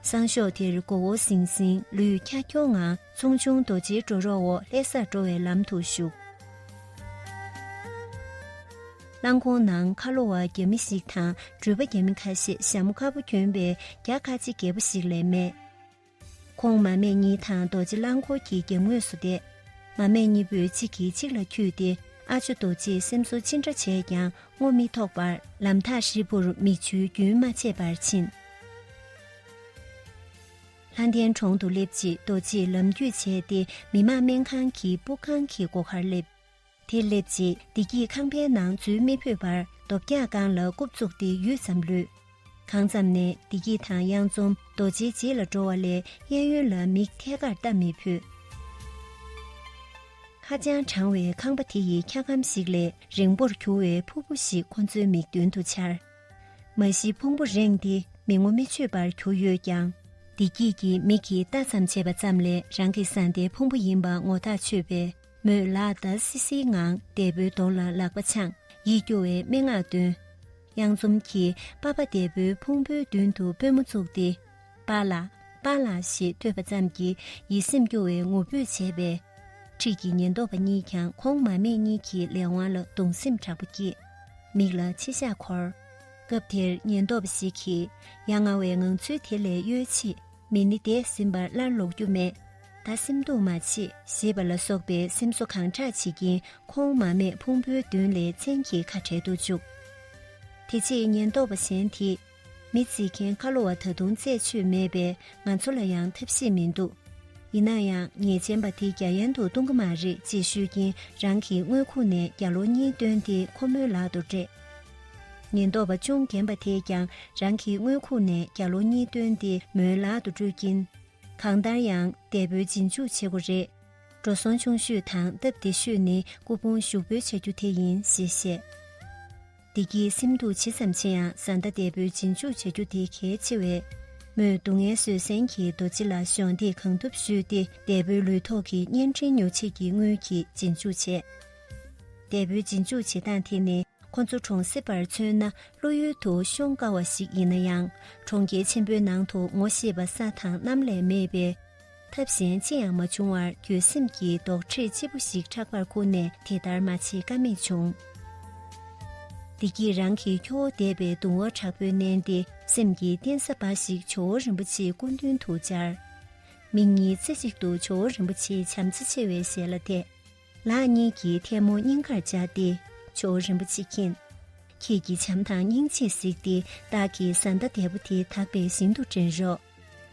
སང་ཞོགས་དེར་མགོ་བོ་ཟིང་ཟིང་ལུས་འཁྱག་འཁྱོག་ངང་ཚོང་ཆུང་རྡོ་རྗེའི་འགྲོ་རོགས་འོག་ལྷ་སར་འགྲོ་བའི་ལམ་དུ་ཞུགས། རླངས་འཁོར་ནང་ཁ་ལོ་བ་རྒྱ་མི་ཞིག་དང་འགྲུལ་པ་རྒྱ་མི་ཁ་ཤས་ཞྭ་མོ་དཀར་པོ་གྱོན་པའི་རྒྱ་ཁ་ཆེ་རྒད་པོ་ཞིག་ལས་མེད། ཁོང་མ་སྨད་གཉིས་དང་རྡོ་རྗེ་རླངས་འཁོར་གྱི་རྒྱབ་ངོས་སུ་བསྡད། མ་སྨད་གཉིས་པོས་གཅིག་གིས་གཅིག་ལ་འཁྱུད་དེ་ཨ་ཇོ་རྡོ་རྗེས་སེམས་གསོ་ཅི་འདྲ་བྱས་ཀྱང་རྔོ་མི་ཐོགས་པར་ལམ་ཐག་ཧྲིལ་པོར་མིག་ཆུ་རྒྱུན་མ་ཆད་པར་ཕྱིན། ལྷ་ལྡན་གྲོང་དུ་སླེབས་རྗེས་རྡོ་རྗེས་ལམ་རྒྱུས་བྱས་ཏེ་མི་དམངས་སྨན་ཁང་གི་སྤུ་ཁང་གི་སྒོ་ཁར་སླེབས། དེར་སླེབས་རྗེས་བདེ་སྐྱིད་ཁང་པའི་ནང་འཛུལ་མི་ཕོད་པར་རྡོ་བཀྱག་སྒང་ལ་རྐུབ་བཙུགས་ཏེ་ཡུད་ཙམ་ལུས། གང་ཙམ་ནས་བདེ་སྐྱིད་དང་གཡང་འཛོམས་རྡོ་རྗེའི་རྗེས་ལ་འགྲོ་བ་ལས་གཡས་གཡོན་ལ་མིག་ཐད་ཀར་ལྟ་མི་ཕོད། ཧ་ཅང་གྲང་བའི་ཁང་པ་དེ་ཡི་འཁྱག་སྒམ་ཞིག་ལས་རིང་པོར་གྱུར་བའི་ཕུར་བུ་ཞིག་ཁོ་ཚོའི་མིག་མདུན་དུ་འཆར། མ་གཞི་ཕུང་པོ་རེངས་ཏེ་མི་ངོ་མི་ཆོད་པར་གྱུར་ཡོད་ཀྱང་། བདེ་སྐྱིད་ཀྱིས་མིག་གིས་ལྟ་ཙམ་བྱས་པ་ཙམ་ལས་རང་གི་བཟའ་ཟླའི་ཕུང་པོ་ཡིན་པ་ངོ་ཐག་ཆོད་པས། མོས་ལག་བརྡ་སི་སིའི་ངང་འདས་པོའི་གདོང་ལ་ལག་པ་འཆང་། ཡིད་སྐྱོ་བའི་སྨྲེ་སྔགས་འདོན། གཡང་འཛོམས་ཀྱིས་པ་ཕ་འདས་པོའི་ཕུང་པོའི་མདུན་དུ་པུས་མོ་བཙུགས་ཏེ། པཱ་ལགས། པཱ་ལགས་ཞེས་ཐོས་པ་ཙམ་གྱིས་ཡིད་སེམས་སྐྱོ་བའི་ངུ་འབོད་བྱས་པས། འཁྲིས་ཀྱི་ཉེན་རྟོག་པ་གཉིས་ཀྱང་ཁོང་མ་སྨད་གཉིས་ཀྱི་ལས་དབང་ལ་གདུང་སེམས་དྲག་པོ་སྐྱེས། མིག་ལ་མཆི་ཞགས་འཁོར། སྐབས་དེར་ཉེན་རྟོག་པ་ཞིག་གིས་ཡ་ང་བའི་ངང་ཚུལ་དེ་ལས་གཡོལ་ཆེད། མི་ནི་འདས་ཟིན་པར་སླར་ལོག་རྒྱུ་མེད། ད་སེམས་སྡུག་མ་བྱེད་ཞེས་པ་ལ་སོགས་པའི་སེམས་གསོ་གང་དྲག་བྱེད་ཀྱིན་ཁོང་མ་སྨད་ཕུང་པོའི་མདུན་ལས་མཚན་གྱི་ཁ་བྲལ་དུ་བཅུག་དེ་རྗེས་ཉེན་རྟོག་པ་གཞན་དེས། མི་བརྩི་མཁན་ཁ་ལོ་བ་ད་དུང་རྩད་ཆོད་མེད་པས་ང་ཚོ་ལ་ཡང་ཐབས་ཤེས་མི་འདུག་ཡིན་ན་ཡང་ཉེས་ཅན་པ་དེ་རྒྱ་ཡན་དུ་གཏོང་གི་མ་རེད་ཅེས་ཤོད་ཀྱིན་རང་གི་དངུལ་ཁུག་ནས་རྒྱ་ལོ་གཉིས་བཏོན་ཏེ་ཁོ་མོའི་ལག་ཏུ་སྤྲད། ཉེན་རྟོག་པ་ཅུང་རྒན་པ་དེས་ཀྱང་རང་གི་དངུལ་ཁུག་ནས་རྒྱ་ལོ་གཉིས་བཏོན་ཏེ་མོའི་ལག་ཏུ་སྤྲོད་ཀྱིན། གང་ལྟར་ཡང་འདས་པོའི་རྗེས་འཇུག་བྱེད་དགོས་རེད། འགྲོ་སོང་ཆུང་ཤོས་དང་སྟབས་བདེ་ཤོས་ནི་སྐུ་ཕུང་ཞུགས་འབུལ་བྱ་རྒྱུ་དེ་ཡིན་ཞེས་བཤད། བདེ་སྐྱིད་སེམས་སྡུག་ཇི་ཙམ་ཆེ་ཡང་བཟའ་ཟླ་འདས་པོའི་རྗེས་འཇུག་བྱ་རྒྱུ་དེ་གལ་ཆེ་བས། མོས་སྡུག་བསྔལ་བཟོད་སྲན་གྱིས་རྡོ་རྗེ་ལ་གཞོགས་འདེགས་གང་ཐུབ་ཞུས་ཏེ་འདས་པོའི་ལུས་ཐོག་གི་བརྙན་འཕྲིན་ཉོ་ཆེད་ཀྱི་དངུལ་གྱིས་རྗེས་འཇུག་བྱས། འདས་པོའི་རྗེས་འཇུག་བྱེད་སྟངས་དེ་ནི། ཁོ་ཚོ་གྲོང་གསེབ་པར་མཚོན་ན་བློ་ཡུལ་དུ་ཤོང་དཀའ་བ་ཞིག་ཡིན་ན་ཡང་། གྲོང་ཁྱེར་ཆེན་པོའི་ནང་དུ་ངོ་ཤེས་པ་ས་དང་གནམ་ལས་མེད་པས། ཐབས་གཞན་ཅི་ཡང་མ་བྱུང་བར་འགྱོད་སེམས་ཀྱིས་རྡོག་ཁྲེས་ལྕི་པོ་ཞིག་ཕྲག་པར་བཀུག་ནས་དེ་ལྟར་མ་བྱེད་ཀ་མེད་བྱུང་། བདེ་སྐྱིད་རང་གི་ཁྱོ་བོ་འདས་པའི་གདུང་བ་དྲག་པོས་མནན་ཏེ་སེམས་ཀྱི་རྟེན་ས་འབའ་ཞིག་ཇོ་བོ་རིན་པོ་ཆེའི་སྐུ་མདུན་དུ་སྦྱར། མིག་གཉིས་རྩེ་གཅིག་ཏུ་ཇོ་བོ་རིན་པོ་ཆེའི་བྱམས་བརྩེ་ཆེ་བའི་ཞལ་ལ་གཏད། ལག་གཉིས་ཀྱིས་ཐལ་མོ་སྙིང་གར་སྦྱར་ཏེ། ཇོ་བོ་རིན་པོ་ཆེ་མཁྱེན། ཁྱེད་ཀྱི་བྱམས་དང་སྙིང་རྗེས་གཟིགས་ཏེ་བདག་གི་བཟའ་ཟླ་འདས་པོ་དེ་དག་པའི་ཞིང་དུ་འདྲེན་རོགས།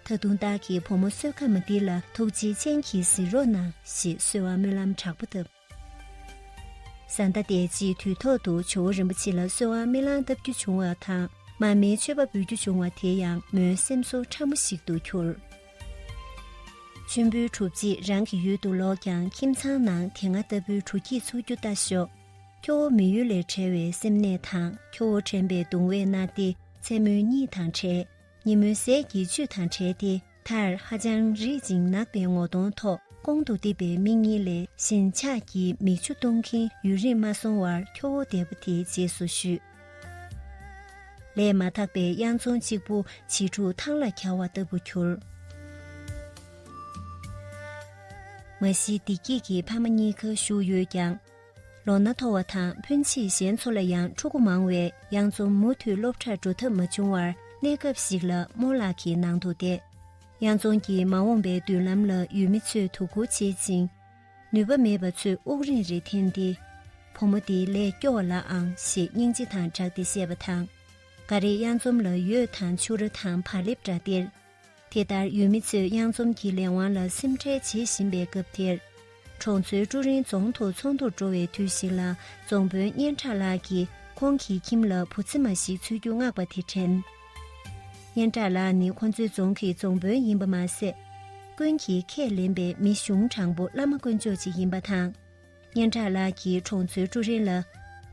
ད་དུང་བདག་གི་བུ་མོ་བསོད་ཁམས་འདི་ལ་ཐུགས་རྗེའི་སྤྱན་གྱིས་གཟིགས་རོགས་གནང་ཞེས་གསོལ་བ་སྨོན་ལམ་དྲག་པོ་བཏབ། བཟའ་ཟླ་འདས་རྗེས་དུས་ཐོག་ཏུ་ཇོ་བོ་རིན་པོ་ཆེ་ལ་གསོལ་བ་སྨོན་ལམ་བཏབ་རྒྱུ་བྱུང་བ་དང་མར་མེའི་མཆོད་པ་འབུལ་རྒྱུ་བྱུང་བ་དེ་ཡང་མོའི་སེམས་གསོ་ཕྲ་མོ་ཞིག་ཏུ་གྱུར། མཆོད་འབུལ་གྲུབ་རྗེས་རང་གི་ཡུལ་དུ་ལོག་ཀྱང་ཁྱིམ་ཚང་ནང་དེ་སྔ་ལྟ་བུའི་དྲོ་སྐྱིད་ཚོར་རྒྱུ་ལྟ་ཞོག་ཁྱོ་བོ་མི་ཡུལ་ལས་བྲལ་བའི་སེམས་ནད་དང་ཁྱོ་བོ་དྲན་པའི་གདུང་བས་མནར་ཏེ་མཚན་མོའི་གཉིད་དང་བྲལ། ཉིན་མོའི་ཟས་ཀྱི་བཅུད་དང་བྲལ་ཏེ་མཐར་ཧ་ཅང་རིད་ཅིང་ནག་པའི་ངོ་གདོང་ཐོག་ཀོང་དུ་བརྡིབས་པའི་མིག་གཉིས་ལས་ཞེན་ཆགས་ཀྱི་མིག་ཆུ་གཏོང་མཁན་ཡུན་རིང་མ་སོང་བར་ཁྱོ་བོ་འདས་པོ་དེའི་རྗེས་སུ་བཞུད། ལས་མ་དག་པའི་གཡང་འཛོམས་གཅིག་པུ་བྱིས་ཕྲུག་ཐང་ལ་འཁྱར་བ་ལྟ་བུ་གྱུར། མ་གཞི་བདེ་སྐྱིད་ཀྱི་ཕ་མ་གཉིས་ཀ་བཞུགས་ཡོད་ཀྱང་། ལོ་ན་མཐོ་བ་དང་ཕོན་ཆེ་གཞན་ཚོ་ལ་ཡང་ཕྲུ་གུ་མང་བས་གཡང་འཛོམས་མུ་མཐུད་སློབ་གྲྭར་འགྲོ་ཐབས་མ་བྱུང་བར་གནས་སྐབས་ཤིག་ལ་རྨོ་ལགས་ཀྱི་ནང་དུ་བསྡད། གཡང་འཛོམས་ཀྱིས་མ་འོངས་པའི་མདུན་ལམ་ལ་ཡུལ་མི་ཚོས་དོ་ཁུར་བྱེད་ཅིང་། ནུས་པ་མེད་པ་ཚོས་དབུགས་རིང་རེ་འཐེན་ཏེ། བུ་མོ་འདི་ལས་སྐྱོ་བ་ལ་ཨང་ཞེས་སྙིང་རྗེ་དང་སྦྲགས་ཏེ་བཤད་པ་དང་། འགའ་རེས་གཡང་འཛོམས་ལ་འོས་དང་ཕྱུ་ར་དང་བག་ལེབ་འདྲ་སྟེར། དེ་ལྟར་ཡུལ་མི་ཚོས་གཡང་འཛོམས་ཀྱི་ལས་དབང་ལ་སེམས་ཁྲལ་བྱེད་བཞིན་པའི་སྐབས་དེར། གྲོང་ཚོའི་ཀྲུའུ་རིན་རྫོང་དུ་ཚོགས་འདུར་འགྲོ་བའི་དུས་ཤིག་ལ་རྫོང་དཔོན་སྙན་གྲགས་ལགས་ཀྱིས་ ཁོང་གི་ཁྱིམ་ལ་བུ་ཚེ་མ་ཞིག་འཚོལ་རྒྱུ་མངགས་པ་དེ་དྲན། སྙན་གྲགས་ལགས་ནི་ཁོ་ཚོའི་རྫོང་གི་རྫོང་དཔོན་ཡིན་པ་མ་ཟད། ཀུན་གྱིས་ཁས་ལེན་པའི་མི་གཞུང་དྲང་པོ་བླ་མ་དཀོན་མཆོག་ཅིག་ཡིན་པ་དང་། སྙན་གྲགས་ལགས་ཀྱིས་གྲོང་ཚོའི་ཀྲུའུ་རིན་ལ།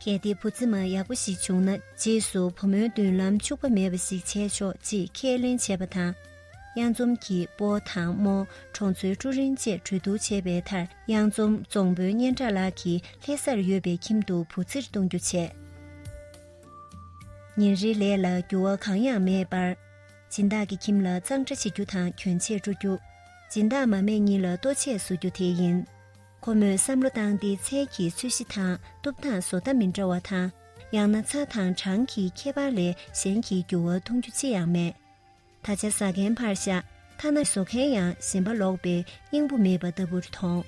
གལ་ཏེ་བུ་ཚེ་མ་ཡག་པོ་ཞིག་བྱུང་ན་རྗེས་སུ་བུ་མོའི་མདུན་ལམ་འཕྱུག་པ་མེད་པ་ཞིག་བྱས་ཆོག་ཅེས་ཁས་ལེན་བྱས་པ་དང་། གཡང་འཛོམས་ཀྱིས་སྤོ་དང་རྨོ། གྲོང་ཚོའི་ཀྲུའུ་རིན་བཅས་གྲོས་བསྡུར་བྱས་པའི་མཐར། གཡང་འཛོམས་རྫོང་དཔོན་སྙན་གྲགས་ལགས་ཀྱི་ལྷ་སར་ཡོད་པའི་ཁྱིམ་དུ་བུ་ཚིར་གཏོང་རྒྱུ་བྱས། ཉིན་རེའི་ལས་ལ་འགྱུར་བ་གང་ཡང་མེད་པར། སྦྱིན་བདག་གི་ཁྱིམ་ལ་གཙང་སྦྲ་བྱེད་རྒྱུ་དང་གྱོན་ཆས་སྤྲོ་རྒྱུ། སྦྱིན་བདག་མ་སྨད་གཉིས་ལ་ལྟོ་ཆས་བཟོ་རྒྱུ་དེ་ཡིན། ཁོ་མོས་བསམ་བློ་བཏང་སྟེ་ཚལ་གྱི་ཚོས་གཞི་དང་གཏུབ་སྟངས་བཟོ་ལྟ་མི་འདྲ་བ་དང་། ཡང་ན་ཚྭ་དང་གྲང་གི་ཁྱད་པར་ལས་གཞན་གྱི་འགྱུར་བ་མཐོང་རྒྱུ་ཅི་ཡང་མེད། ད་ཆ་ཟ་མཁན་ཕར་བཞག་ཐ་ན་བཟོ་མཁན་ཡང་ཞེན་པ་ལོག་པའི་སྙིང་པོ་མེད་པ་ལྟ་བུར་མཐོང་།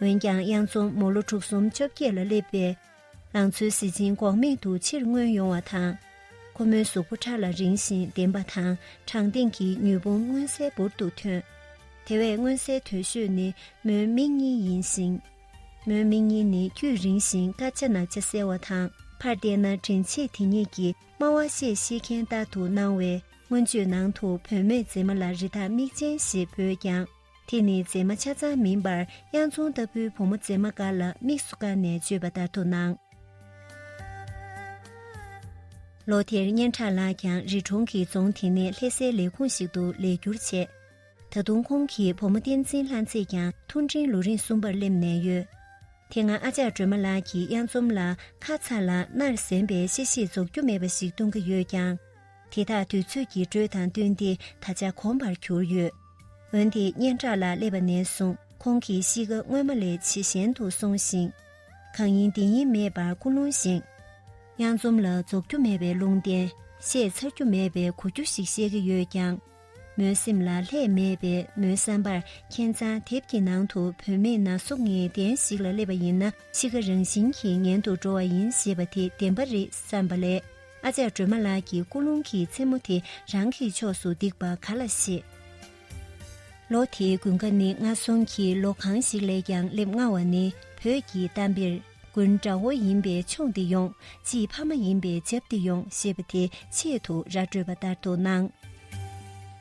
འོན་ཀྱང་གཡང་འཛོམས་མོ་ལོ་དྲུག་གསུམ་བཅོ་བརྒྱད་ལ་སླེབས་པས། ལང་ཚོའི་གཟི་བྱིན་འགོག་མེད་དུ་ཕྱིར་མངོན་ཡོང་བ་དང་། ཁོ་མོའི་གཟུགས་པོ་ཁྲ་ལ་རིང་ཞིང་ལྡེམ་པ་དང་། བྲང་སྟེང་གི་མྱོས་བུམ་མངོན་གསལ་འབུར་དུ་ཐོན། དེ་བས་མངོན་གསལ་དོད་ཤོས་ནི་མོའི་མིག་གཉིས་ཡིན་ཞིང་། མོའི་མིག་གཉིས་ནི་རྒྱུད་རིང་ཞིང་དཀར་ཆ་ནག་ཆ་གསལ་བ་དང་། ཕར་བལྟས་ན་དྲིན་ཆེ་དེ་ཉིད་ཀྱི་སྨྲ་བ་བཤད་ཤེས་མཁན་ལྟར་དུ་སྣང་བས། མངོན་བརྗོད་ནང་དུ་བུད་མེད་མཛེས་མ་ལ་རི་དྭགས་མིག་ཅན་ཞེས་འབོད་ཀྱང་། དེ་ནི་མཛེས་མ་ཆ་ཚང་མིན་པར། གཡང་འཛོམས་ལྟ་བུའི་བུ་མོ་མཛེས་མ་འགའ་ལ་དམིགས་སུ་བཀར་ནས་བརྗོད་པ་ལྟར་དུ་སྣང་། ལོ་དེར་སྙན་གྲགས་ལགས་ཀྱང་རི་གྲོང་གི་རྫོང་དེ་ནས་ལྷ་སའི་ལས་ཁུངས་ཤིག་ཏུ་ལས་བསྒྱུར་བྱས། ད་དུང་ཁོང་གི་བུ་མོ་བསྟན་འཛིན་ལྷ་མཛེས་ཀྱང་མཐོ་འབྲིང་ལོ་རིམ་གསུམ་པར་སླེབས་ནས་ཡོད། དེ་སྔ་ཨ་ཅག་སྒྲོལ་མ་ལགས་ཀྱིས་གཡང་འཛོམས་ལ་ཁ་ཚ་ལ་མནར་གཟན་པའི་གཤེ་གཤེ་རྫོགས་རྒྱུ་མེད་པ་ཞིག་གཏོང་གི་ཡོད་ཀྱང་། དེ་དག་དུས་ཚོད་ཀྱི་འགྲོས་དང་བསྟུན་ཏེ་ད་ཆ་གོམས་པར་གྱུར་ཡོད། འོན་ཏེ་སྙན་གྲགས་ལགས་སླེབས་པ་ནས་བཟུང་ཁོང་གི་གཤིས་ཀ་སྔོན་མ་ལས་ཇེ་ཞན་དུ་སོང་ཞིང་། གང་ཡིན་འདི་ཡིན་མེད་པར་ཀུན་སློང་བཞེངས། གཡང་འཛོམས་ལ་རྫོགས་རྒྱུ་མེད་པའི་ལུང་བསྟན། བཤད་ཚར་རྒྱུ་མེད་པའི་གོ་རྒྱུ་ཞིག་བཤད་ཀྱི་ཡོད་ཀྱང་། མོའི་སེམས་ལ་ལྷད་མེད་པས་མོའི་བསམ་པར་ཁྱད་མཚར་དེབ་ཀྱི་ནང་དུ་བུད་མེད་ན་ཟུག་ངེས་གཏན་ཞིག་ལ་སླེབས་པ་ཡིན་ན་འཆི་ཁ་རང་བཞིན་གྱིས་ངན་དུ་འགྲོ་བ་ཡིན་ཞེས་པ་དེ་བདེན་པ་རེད་བསམ་པ་ལས། ཨ་ཅག་སྒྲོལ་མ་ལགས་ཀྱི་ཀུན་སློང་གི་མཚན་མོ་དེ་རང་གི་ཕྱོགས་སུ་བསྡིགས་པ་ག་ལ་ཤེས། ལོ་དེའི་དགུན་ཁ་ནི་སྔར་སོང་གི་ལོ་གང་ཞིག་ལས་ཀྱང་སླེབས་སྔ་བ་ནི་བོད་ཀྱི་གཏམ་དཔེར། དགུན་དགྲ་བོ་ཡིན་པས་མཆོང་སྟེ་ཡོང་། དཔྱིས་ཕ་མ་ཡིན་པས་རྒྱབ་སྟེ་ཡོང་ཞེས་པ་དེ་ཆེད་དུ་ར་སྤྲོད་པ་ལྟར་དུ་སྣང་།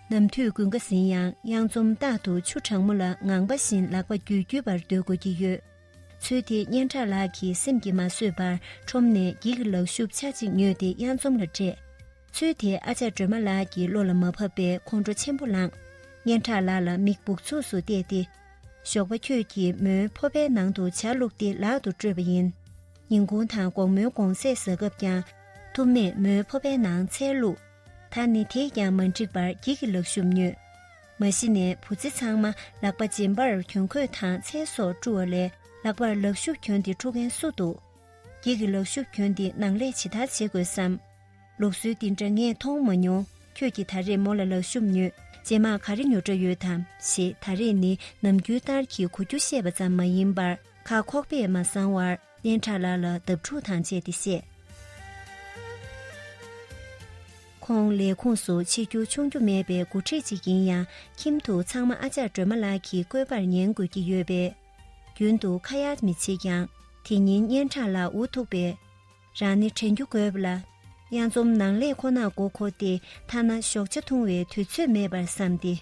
ནམ་དུས་དགུན་ཁ་ཟིན་ཡང་གཡང་འཛོམས་རྟག་ཏུ་ཆུ་གྲང་མོ་ལ་ངང་པ་བཞིན་ལག་པ་རྒྱུད་རྒྱུད་པར་སྡོད་དགོས་ཀྱི་ཡོད། ཚུལ་དེ་སྙན་གྲགས་ལགས་ཀྱི་སེམས་ཀྱིས་མ་བཟོད་པར་ཁྲོམ་ནས་འགྱིག་གི་ལག་ཤུབས་ཆ་གཅིག་ཉོས་ཏེ་གཡང་འཛོམས་ལ་སྤྲད། ཚུལ་དེ་ཨ་ཅག་སྒྲོལ་མ་ལགས་ཀྱི་བློ་ལ་མ་བབས་པས་ཁོང་ཁྲོ་ཆེན་པོ་ལངས། སྙན་གྲགས་ལགས་ལ་མིག་སྦུག་ཚུགས་སུ་གཏད་དེ། ཞོགས་པ་ཁྱོད་ཀྱིས་མོའི་ཕོར་པའི་ནང་དུ་ཇ་བླུགས་ཏེ་ལག་ཏུ་སྤྲོད་པ་ཡིན། ཉིན་གུང་དང་དགོང་མོའི་དགོང་ཟས་ཟ་སྐབས་ཀྱང་། ཐུབ་མེད་མོའི་ཕོར་པའི་ནང་ཚལ་བླུགས། ད་ནི་དེས་ཀྱང་མ་འགྲིག་པར་འགྱིག་གི་ལག་ཤུབས་ཉོས། མ་གཞི་ནས་བུ་ཚེ་ཚང་མ་ལག་པ་རྗེན་པར་གྱོན་གོས་དང་ཚལ་སོགས་བཀྲུ་བ་ལས་ལག་པར་ལག་ཤུབས་གྱོན་ཏེ་འཁྲུ་མཁན་སུ་འདུག་འགྱིག་གི་ལག་ཤུབས་གྱོན་ཏེ་ནང་ལས་ཇི་ལྟར་བྱེད་དགོས་སམ། ལུགས་སྲོལ་འདི་འདྲ་ངས་མཐོང་མ་མྱོང་། ཁྱོད་ཀྱིས་ད་རེས་མོ་ལ་ལག་ཤུབས་ཉོས། རྗེས་མ་ག་རེ་ཉོ་འདྲ་ཡོད་དམ་ཞེས་ད་རེས་ནི་ནམ་རྒྱུན་ལྟར་གྱི་གོ་རྒྱུ་བཤད་པ་ཙམ་མ་ཡིན་པར་ཁ་ཁོག་པས་མ་གསང་བར་སྙན་གྲགས་ལགས་ལ་ལྡབ་ཕྲུག་དང་བཅས་ཏེ་བཤད། ཁོང་ལས་ཁུངས་སུ་ཆེ་རྒྱུ་ཆུང་རྒྱུ་མེད་པའི་འགོ་ཁྲིད་ཅིག་ཡིན་ཡང་ཁྱིམ་དུ་ཚང་མ་ཨ་ཅག་སྒྲོལ་མ་ལགས་ཀྱི་བཀོད་པར་ཉན་དགོས་ཀྱི་ཡོད་པས། རྒྱུན་དུ་ཁ་ཡ་མི་བྱེད་ཀྱང་དེ་ཉིན་སྙན་གྲགས་ལགས་འུ་ཐུག་པས། རང་ནི་དྲན་རྒྱུ་དགོས་པ་ལ། གཡང་འཛོམས་ནང་ལས་ཁོ་ནར་མགོ་འཁོར་ཏེ་ཐ་ན་ཞོགས་ཇ་འཐུང་བའི་དུས་ཚོད་མེད་པར་བསམ་སྟེ།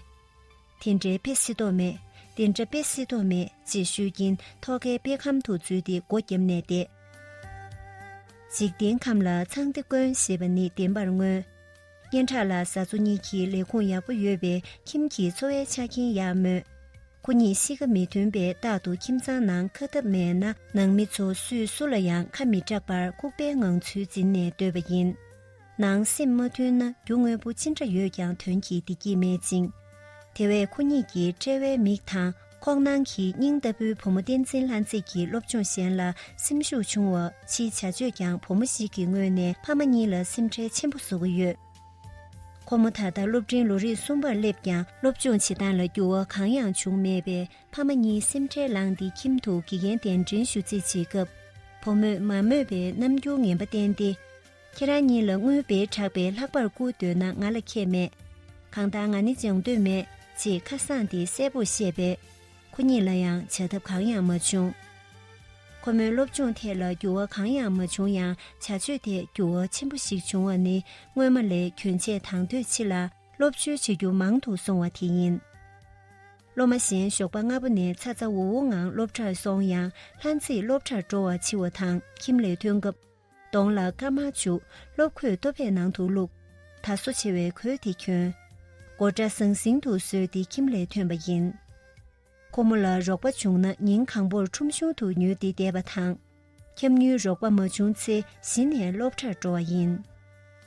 དེ་འདྲའི་དཔེ་སྲིད་དོ་མེད། དེ་འདྲ་དཔེ་སྲིད་དོ་མེད་ཅེས་ཤོད་ཀྱིན་ཐོག་ཁའི་དཔེ་ཁང་དུ་འཛུལ་ཏེ་སྒོ་བརྒྱབ་ནས་བསྡད། འཇིག་རྟེན་ཁམས་ལ་ཚངས་ཏེ་དཀོན་ཞེས་པ་ནི་བདེན་པར་མངོན། སྙན་གྲགས་ལགས་བཟའ་ཚོ་གཉིས་ཀྱི་ལས་ཁུངས་ཡག་པོ་ཡོད་པས་ཁྱིམ་གྱི་འཚོ་བའི་ཆ་རྐྱེན་ཡག་མོད། ཁོ་གཉིས་གཤིས་ཀ་མི་མཐུན་པས་རྟག་ཏུ་ཁྱིམ་ཚང་ནང་ཁ་འཐབ་མེད་ན་ནང་མི་ཚོ་སུས་སུ་ལ་ཡང་ཁ་མི་གྲག་པར་ལྐུགས་པའི་ངང་ཚུལ་འཛིན་ནས་སྡོད་པ་ཡིན། ནང་སེམས་མ་མཐུན་ན་རྒྱུ་དངོས་པོ་ཅི་འདྲ་ཡོད་ཀྱང་དོན་གྱིས་བདེ་སྐྱིད་མེད་ཅིང་། དེ་བས་ཁོ་གཉིས་ཀྱི་དཔྲལ་བའི་མིག་དང་ཁོག་ནང་གི་སྙིང་ལྟ་བུའི་བུ་མོ་བསྟན་འཛིན་ལྷ་མཛེས་ཀྱི་སློབ་སྦྱོང་གཞན་ལ་སེམས་ཤུགས་ཆུང་བ་ཕྱིའི་བྱ་སྤྱོད་ཀྱང་བུ་མོ་ཞིག་གི་ངོས་ནས་ཕ་མ་གཉིས་ལ་སེམས་ཁྲལ་ཆེན་པོ་བཟོ་གི་ཡོད། ཁོ་མོ་ད་ལྟ་སློབ་འབྲིང་ལོ་རིམ་གསུམ་པར་སླེབས་ཀྱང་སློབ་སྦྱོང་བྱེད་སྟངས་ལ་འགྱུར་བ་གང་ཡང་བྱུང་མེད་པས་ཕ་མ་གཉིས་སེམས་ཁྲལ་ལངས་ཏེ་ཁྱིམ་དུ་དགེ་རྒན་གདན་འདྲེན་ཞུ་རྩིས་བྱེད་སྐབས། བུ་མོས་མ་མོས་པའི་རྣམ་འགྱུར་ངན་པ་བསྟན་ཏེ། ཁྱེད་རང་གཉིས་ལ་དངུལ་སྦེལ་དྲག་པས་ལྷག་པར་བསྐུར་འདོད་ན་ང་ལ་ཁྱད་མེད། གང་ལྟར་ང་ནི་སྦྱང་འདོད་མེད་ཅེས་ཁ་སངས་ཏེ་གསལ་པོར་བཤད་པས། ཁོ་གཉིས་ལ་ཡང་བྱ་ཐབས་གང་ཡང་མ་བྱུང་། ཁོ་མོའི་སློབ་སྦྱོང་ཐད་ལ་འགྱུར་བ་གང་ཡང་མ་བྱུང་ཡང་། བྱ་སྤྱོད་ཐད་འགྱུར་བ་ཆེན་པོ་ཞིག་བྱུང་བ་ནི། སྔོན་མ་ལས་གྱོན་ཆས་དང་དོད་ཆེ་ལ། སློབ་བྱོལ་བྱེད་རྒྱུ་མང་དུ་སོང་བ་དེ་ཡིན། སློབ་མ་གཞན་ཞོགས་པ་སྔ་པོ་ནས་ཚ་ཚ་འུར་འུར་ངང་སློབ་གྲྭར་སོང་ཡང་། ལྷ་མཛེས་སློབ་གྲྭར་འགྲོ་བར་འཆི་བ་དང་། ཁྱིམ་ལས་ཐོན་སྐབས་གདོང་ལ་སྐར་མ་བྱུག་སློབ་གོས་ལྟོ་ཕད་ནང་དུ་བླུགས། ད་གཟོ་ཆེ་བའི་གོས་དེ་གྱོན། མགོ་སྐྲ་ཟང་ཟིང་དུ་བཟོས་ཏེ་ཁྱིམ་ལས་ཐོན་པ་ཡིན། ཁོ་མོ་ལ་རོགས་པ་བྱུང་ན། ཉིན་གང་པོར་ཁྲོམ་གཞུང་དུ་ཉུལ་ཏེ་བསྡད་པ་དང་། འཁྱམ་ཉུལ་རོགས་པ་མ་བྱུང་ཚེ། གཞི་ནས་སློབ་གྲྭར་འགྲོ་བ་ཡིན།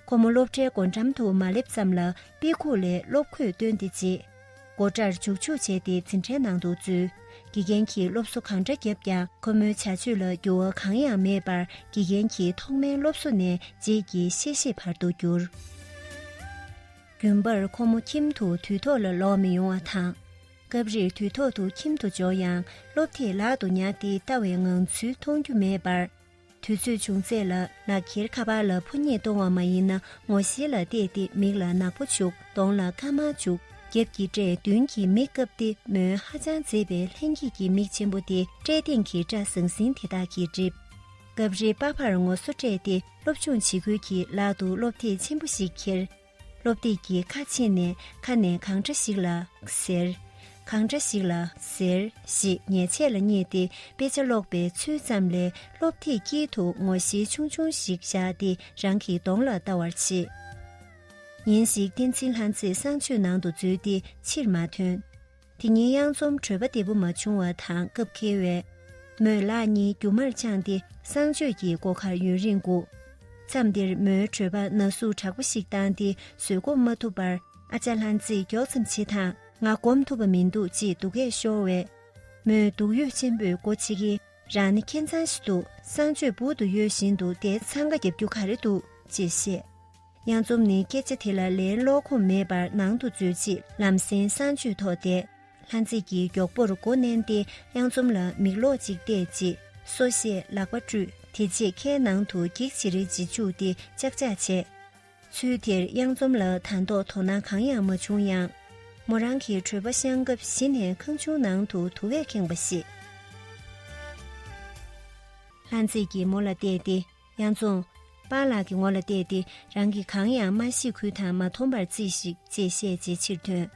ཁོ་མོ་སློབ་གྲྭའི་སྒོ་འགྲམ་དུ་མ་སླེབས་ཙམ་ལ། དཔེ་ཁུག་ལས་སློབ་གོས་བཏོན་ཏེ་བརྗེས། སྒོ་འགྲམ་འཇུག་འཇུག་བྱས་ཏེ་འཛིན་གྲྭའི་ནང་དུ་འཛུལ། དགེ་རྒན་གྱིས་སློབ་གསོ་གང་འདྲ་བརྒྱབ་ཀྱང་། ཁོ་མོའི་བྱ་སྤྱོད་ལ་འགྱུར་བ་གང་ཡང་མེད་པར། དགེ་རྒན་གྱིས་ཐོག་མའི་སློབ་གསོ་ནས་རྗེས་ཀྱི་གཤེ་གཤེ་བར་དུ་གྱུར། རྒྱུན་པར་ཁོ་མོ་ཁྱིམ་དུ་དུས་ཐོག་ལ་ལོག་མི་ཡོང་བ་དང་། སྐབས་རེར་དུས་ཐོག་ཏུ་ཁྱིམ་དུ་འབྱོར་ཡང་། སློབ་དེབ་ལག་ཏུ་ཉར་ཏེ་ལྟ་བའི་ངང་ཚུལ་མཐོང་རྒྱུ་མེད་པར། དུས་ཚོད་བྱུང་ཚད་ལ་ལག་ཁྱེར་ཁ་པར་ལ་ཕོ་ཉས་གཏོང་བ་མ་ཡིན་ན། ངོ་ཤེས་ལ་བལྟས་ཏེ་མིག་ལ་ནག་པོ་བྱུག་གདོང་ལ་སྐར་མ་བྱུག་རྒྱབ་ཀྱི་སྐྲས་མདུན་གྱི་མིག་བཀབ་སྟེ། མོའི་ཧ་ཅང་མཛེས་པའི་ལྷན་སྐྱེས་ཀྱི་མིག་ཆེན་པོ་དེ་སྐྲས་སྟེང་གི་སྐྲ་ཟང་ཟིང་དེ་དག་གིས་བསྒྲིབས། སྐབས་རེ་པ་ཕར་ངོ་སོ་སྤྲད་དེ། སློབ་སྦྱོང་བྱེད་དགོས་ཀྱི་ལག་ཏུ་སློབ་དེབ་ཆེན་པོ་ཞིག་ཁྱེར། སློབ་དེབ་ཀྱི་ཁ་ཕྱེ་ནས། ཁ་ནས་གང་འདྲ་ཞིག་ལ་ཟེར། གང་འདྲ་ཞིག་ལ་ཟེར་ཞེས་ཉེས་ཆད་ལ་བསྙད་དེ། དཔེ་ཆ་ཀློག་པའི་ཚུལ་ཙམ་ལས། སློབ་དེབ་དཀྱིལ་དུ་ངོ་ཤེས་ཆུང་ཆུང་ཞིག་བཞག་སྟེ། རང་གི་གདོང་ལ་ལྟ་བར་བྱེད། ཉིན་ཞིག་བསྟན་འཛིན་ལྷ་མཛེས་གསང་སྤྱོད་ནང་དུ་འཛུལ་ཏེ་ཕྱིར་མ་ཐོན། དེ་ཉིན་གཡང་འཛོམས་གྲོད་པ་བདེ་པོ་མ་བྱུང་བ་དང་སྐབས་འཁེལ་བས། མོས་ལག་གཉིས་རྒྱུ་མར་འཕྱངས་ཏེ་གསང་སྤྱོད་ཀྱི་སྒོ་ཁར་ཡུན་རིང་སྒུག་མཚམས་དེར་མོའི་གྲོད་པ་ན་ཟུག་དྲག་པོ་ཞིག་བཏང་སྟེ་བཟོད་སྒོམ་མ་ཐུབ་པར། ཨ་ཅག་ལྷ་མཛེས་མགྱོགས་ཙམ་བྱེད་དང་། ང་སྒོམ་ཐུབ་པ་མི་འདུག་ཅེས་སྡུག་སྐད་ཤོར་བས། མོས་སྡུག་ཡུས་ཆེན་པོས་སྒོ་ཕྱེ་གིན། རང་ནི་ཁྱད་མཚར་ཞིག་འདུག་གསང་སྤྱོད་འབུར་དུ་གཡོ་བཞིན་དུ་དེར་འཚང་ཁ་རྒྱབ་རྒྱུ་ག་རེ་འདུག་ཅེས་བཤད། གཡང་འཛོམས་ནི་སྐད་ཆ་དེ་ལ་ལན་བསློག་ཁོམ་མེད་པར་ནང་དུ་འཛུལ་རྗེས་ལམ་སེང་གསང་སྤྱོད་ཐོག་བསྡད། ལྷ་མཛེས་ཀྱིས་མགྱོགས་པོར་སྒོ་མནན་ཏེ་གཡང་འཛོམས་ལ་མིག་ལོག་ཅིག་བལྟས་རྗེས་སོ་བཤད་ལག་པ་བཀྲུས། དེ་རྗེས་ཁའི་ནང་དུ་འགྱིག་ཅི་རིལ་ཅིག་བཅུག་སྟེ་ཅག་ཅག་བྱས། ཚུལ་དེར་གཡང་འཛོམས་ལ་ད་དོག་དོ་སྣང་གང་ཡང་མ་བྱུང་ཡང་། མོ་རང་གི་གྲོད་པ་བཤང་སྐབས་གཞི་ནས་ཁང་ཆུང་ནང་དུ་དུ་བས་ཁེངས་པ་ཤེས། ལྷ་མཛེས་ཀྱིས་མོ་ལ་བལྟས་ཏེ། གཡང་འཛོམས། པཱ་ལགས་ཀྱི་ངོ་ལ་བལྟས་ཏེ། རང་གིས་གང་ཡང་མ་ཤེས་ཁུལ་དང་མ་མཐོང་པར་རྩིས་ཤིག་ཅེས་བཤད་རྗེས་ཕྱིར་ཐོན།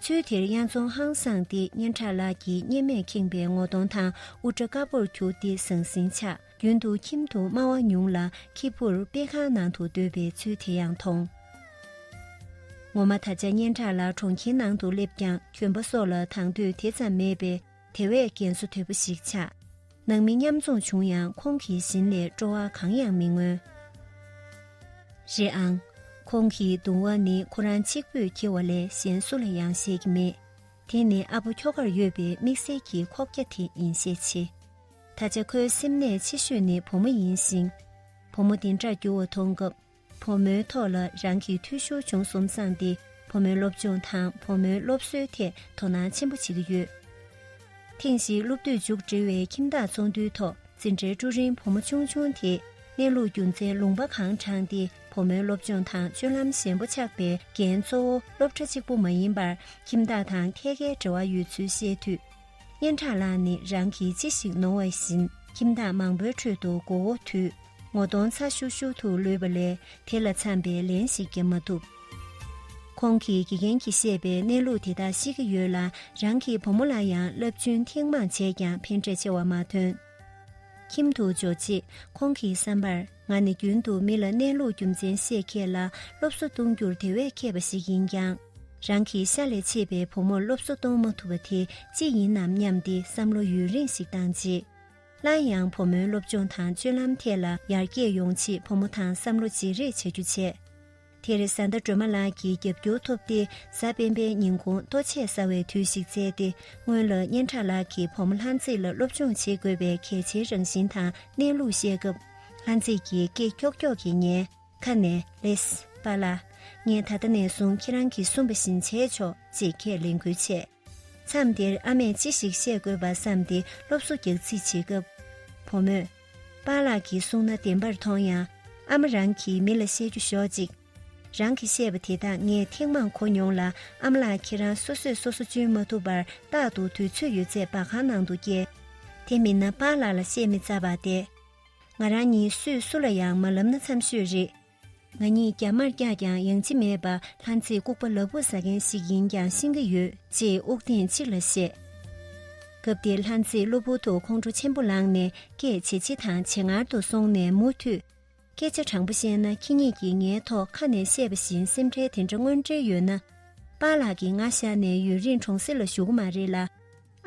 ཚུལ་དེར་གཡང་འཛོམས་ཧང་སངས་ཏེ་སྙན་གྲགས་ལགས་ཀྱི་གཉེར་མས་ཁེངས་པའི་ངོ་གདོང་དང་དབུ་སྐྲ་དཀར་པོར་གྱུར་ཏེ་ཟང་ཟིང་ཆགས། རྒྱུན་དུ་ཁྱིམ་དུ་སྨྲ་བ་ཉུང་ལ་ཁྱི་ཕུར་དཔེ་ཁང་ནང་དུ་སྡོད་པའི་ཚུལ་དེ་ཡང་མཐོང་། ངོ་མ་ད་ཆ་སྙན་གྲགས་ལགས་གྲོང་ཁྱེར་ནང་དུ་སླེབས་ཀྱང་གྱོན་པ་སོགས་ལ་དང་དོད་དེ་ཙམ་མེད་པས། དེ་བས་རྒན་གསོ་དོད་པོ་ཞིག་ཆགས། ནང་མི་མཉམ་འཛོམས་བྱུང་ཡང་ཁོང་གིས་གཞན་ལས་སྤྲོ་བ་གང་ཡང་མི་མངོན། རེད་ཨང་། ཁོང་གི་གདུང་བ་ནི་ཁོ་རང་གཅིག་པུས་འཁྱེར་བ་ལས་གཞན་སུ་ལ་ཡང་བཤད་ཀྱི་མེད། དེ་ནི་ཨ་ཕོ་ཁྱོ་གར་ཡོད་པའི་དམིགས་བསལ་གྱི་ཁོག་རྒྱ་དེ་ཡིན་ཤས་ཆེ། ད་ཆ་ཁོའི་སེམས་ནད་ཆེ་ཤོས་ནི་བུ་མོ་ཡིན་ཞིང་། བུ་མོ་འདི་འདྲར་འགྱུར་བ་མཐོང་སྐབས། བུ་མོའི་ཐོག་ལ་རང་གི་འཐུས་ཤོར་བྱུང་སོང་བསམས་ཏེ། བུ་མོའི་སློབ་སྦྱོང་དང་བུ་མོའི་སློབ་གསོའི་ཐད་དོ་སྣང་ཆེན་པོ་བྱེད་ཀྱི་ཡོད། ཐེངས་ཤིག་སློབ་དུས་མཇུག་སྒྲིལ་བའི་ཁྱིམ་བདག་ཚོགས་འདུའི་ཐོག་འཛིན་གྲྭའི་ཀྲུའུ་རིན་བུ་མོ་ཆུང་ཆུང་དེས་གནས་ལུགས་རྒྱུ་མཚན་ལུང་པ་གང་དྲངས་ཏེ། བུ་མོའི་སློབ་སྦྱོང་དང་སྤྱོད་ལམ་ཞན་པོ་ཆགས་པའི་འགན་གཙོ་བོ་སློབ་གྲྭ་གཅིག་པུ་མ་ཡིན་པར་ཁྱིམ་བདག་དང་ཐད་ཀའི་འབྲེལ་བ་ཡོད་ཚུལ་བཤད་དུས། སྙན་གྲགས་ལགས་ནི་རང་གིས་ཅི་ཞིག་ནོར་བ་བཞིན་ཁྱིམ་བདག་མང་པོའི་ཁྲོད་དུ་མགོ་བོ་དུད། ངོ་གདོང་ཚ་ཤུར་ཤུར་དུ་ལུས་པ་ལས་དེ་ལ་འཚམས་པའི་ལན་ཞིག་བརྒྱབ་མ་ཐུབ། ཁོང་གིས་དགེ་རྒན་གྱིས་བཤད་པའི་གནས་ལུགས་དེ་དག་ཤེས་ཀྱི་ཡོད་ལ། རང་གི་བུ་མོ་ལ་ཡང་བསླབ་བྱོན་ཐེངས་མང་བྱས་ཀྱང་ཕན་འབྲས་ཆེ་བ་མ་ཐོན། ཁྱིམ་དུ་འབྱོར་རྗེས་ཁོང་གི་བསམ་པར། ང་ནི་རྒྱུན་དུ་མི་ལ་གནས་ལུགས་རྒྱུ་མཚན་བཤད་མཁས་ལ་སློབ་གསོ་གཏོང་རྒྱུར་དེ་བས་མཁས་པ་ཞིག་ཡིན་ཀྱང་། རང་གི་ཤ་ལས་ཆད་པའི་བུ་མོར་སློབ་གསོ་གཏོང་མ་ཐུབ་པ་དེ་ཅི་ཡིན་ནམ་སྙམ་སྟེ་བསམ་བློ་ཡུན་རིང་ཞིག་བཏང་རྗེས། སླར་ཡང་བུ་མོའི་སློབ་སྦྱོང་དང་སྤྱོད་ལམ་ཐད་ལ་ཡར་རྒྱས་ཡོང་ཆེད་བུ་མོ་དང་བསམ་བློ་བརྗེ་རེས་བྱ་རྒྱུ་བྱས། དེར་བཟའ་ཟླ་སྒྲོལ་མ་ལགས་ཀྱིས་རྒྱབ་སྐྱོར་ཐོབ་སྟེ། གཟའ་སྤེན་པའི་ཉིན་གུང་ལྟོ་ཆས་ཟ་བའི་དུས་ཤིག་བཙལ་ཏེ། སྔོན་ལ་སྙན་གྲགས་ལགས་ཀྱིས་བུ་མོ་ལྷ་མཛེས་ལ་སློབ་སྦྱོང་བྱེད་དགོས་པའི་གལ་ཆེའི་རང་བཞིན་དང་གནས་ལུགས་བཤད་སྐབས། ལྷ་མཛེས་ཀྱིས་སྐད་ཀྱོག་ཀྱོག་གིས་ཉན། ཁ་ནས་ལེས་པཱ་ལགས། ངས་ད་ལྟ་ནས་བཟུང་ཁྱེད་རང་གིས་གསུངས་པ་བཞིན་བྱས་ཆོག་ཅེས་ཁས་ལེན་ཁུལ་བྱས། མཚམས་དེར་ཨ་མས་ཅི་ཞིག་བཤད་དགོས་པ་བསམས་ཏེ་སློབ་གསོ་རྒྱག་རྩིས་བྱེད་སྐབས། བུ་མོས། པཱ་ལགས་ཀྱིས་གསུངས་ན་བདེན་པར་མཐོང་ཡང་། ཨ་མ་རང་གིས་མི་ལ་བཤད་རྒྱུ་ཞོག་ཅིག་རང་གིས་བཤད་པ་དེ་དག་ངས་ཐེངས་མང་གོ་མྱོང་ལ། ཨ་མ་ལགས་ཁྱེད་རང་སོ་སོས་སོ་སོ་འཇོན་མ་ཐུབ་པར་རྟག་ཏུ་དུས་ཚོད་ཡོད་ཚད་སྦ་ཁང་ནང་དུ་བསྐྱལ། དེ་མིན་ན་པཱ་ལགས་ལ་བཤད་མི་ཚར་བ་དེ། ང་རང་གཉིས་སུས་སུ་ལ་ཡང་མ་ལབ་ན་འཚམ་ཤོས་རེད། ང་གཉིས་རྒྱ་མར་བཀྱགས་ཀྱང་ཡང་ཅི་མེད་པར་ལྷ་མཛེས་ལྐུགས་པ་ལ་ཕུག་ཟ་མཁན་ཞིག་ཡིན་ཀྱང་ཤེས་ཀྱི་ཡོད་ཅེས་དབུགས་ཐེངས་གཅིག་ལ་བཤད། སྐབས་དེར་ལྷ་མཛེས་གློ་བུར་དུ་ཁོང་ཁྲོ་ཆེན་པོ་ལངས་ནས་སྐད་ཇེ་ཆེ་དང་ཇེ་ངར་དུ་སོང་ནས་མུ་མཐུད། སྐད་ཆ་དྲང་པོ་བཤད་ན་ཁྱེད་གཉིས་ཀྱིས་ངའི་ཐོག་ཁ་ནས་བཤད་པ་བཞིན་སེམས་ཁྲལ་དེ་འདྲ་དངོས་འབྲེལ་ཡོད་ན། པཱ་ལགས་ཀྱིས་ང་བཞག་ནས་ཡུན་རིང་གྲོང་གསེབ་ལ་བཞུགས་ཀྱི་མ་རེད་ལ།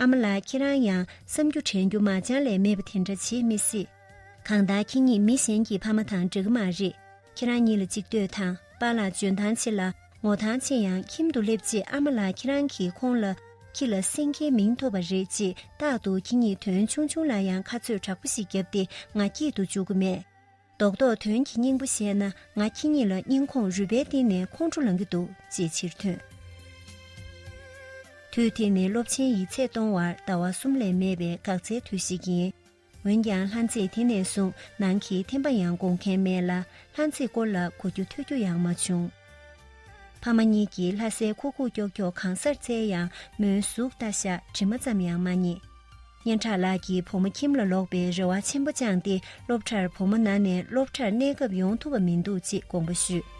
ཨ་མ་ལགས་ཁྱེད་རང་ཡང་བསམ་རྒྱུ་དྲན་རྒྱུ་མ་བྱང་ལས་མེད་པ་དེ་འདྲ་བྱེད་མི་སྲིད། གང་ལྟར་ཁྱེད་གཉིས་མི་གཞན་གྱི་ཕ་མ་དང་འདྲ་གི་མ་རེད། ཁྱེད་རང་གཉིས་ལ་གཅིག་ལྟོས་དང་པཱ་ལགས་འཇོན་ཐང་ཆེ་ལ་ངོ་ཐང་ཆེ་ཡང་ཁྱིམ་དུ་སླེབས་རྗེས་ཨ་མ་ལགས་ཁྱེད་རང་གིས་ཁོང་ལ་ཁྱི་ལ་སེང་གེའི་མིང་ཐོབ་པ་རེད་ཅེས་རྟག་ཏུ་ཁྱེད་གཉིས་དོན་ཆུང་ཆུང་ལ་ཡང་ཁ་རྩོད་དྲག་པོ་ཞིག་བརྒྱབ་སྟེ་ང་སྐྱིད་དུ་འཇུག་གི་མེད། རྡོག་རྡོག་དོན་གྱི་སྙིང་པོ་བཤད་ན་ང་ཁྱེད་གཉིས་ལ་སྙིང་ཁོང་རུས་པའི་གཏིང་ནས་ཁོང་ཁྲོ་ལངས་ཀྱི་འདུག་ཅེས་ཕྱིར་ཐོན། དུས་དེ་ནི་སློབ་ཆེན་ཡིག་ཚད་གཏོང་བར་ཟླ་བ་གསུམ་ལས་མེད་པའི་འགག་རྩའི་དུས་ཤིག་ཡིན། འོན་ཀྱང་ལྷ་མཛེས་དེ་ནས་བཟུང་ནང་གི་ཐེམ་པ་ཡང་སྒོང་མཁན་མེད་ལ་ལྷ་མཛེས་སྐོར་ལ་གོ་རྒྱུ་ཐོས་རྒྱུ་ཡང་མ་བྱུང་། ཕ་མ་གཉིས་ཀྱིས་ལྷ་སའི་ཁུག་ཁུག་ཀྱོག་ཀྱོག་གང་སར་བཙལ་ཡང་མོའི་གཟུགས་ལྟ་ཤ་དྲི་མ་ཙམ་ཡང་མ་རྙེད། སྙན་གྲགས་ལགས་ཀྱིས་བུ་མོ་ཁྱིམ་ལ་ལོག་པའི་རེ་བ་ཆེན་པོ་བཅངས་ཏེ་སློབ་གྲྭར་བུ་མོ་ན་ནས་སློབ་གྲྭར་གནས་སྐབས་ཡོང་ཐུབ་པ་མི་འདུག་ཅེས་དགོངས་པ་ཞུས།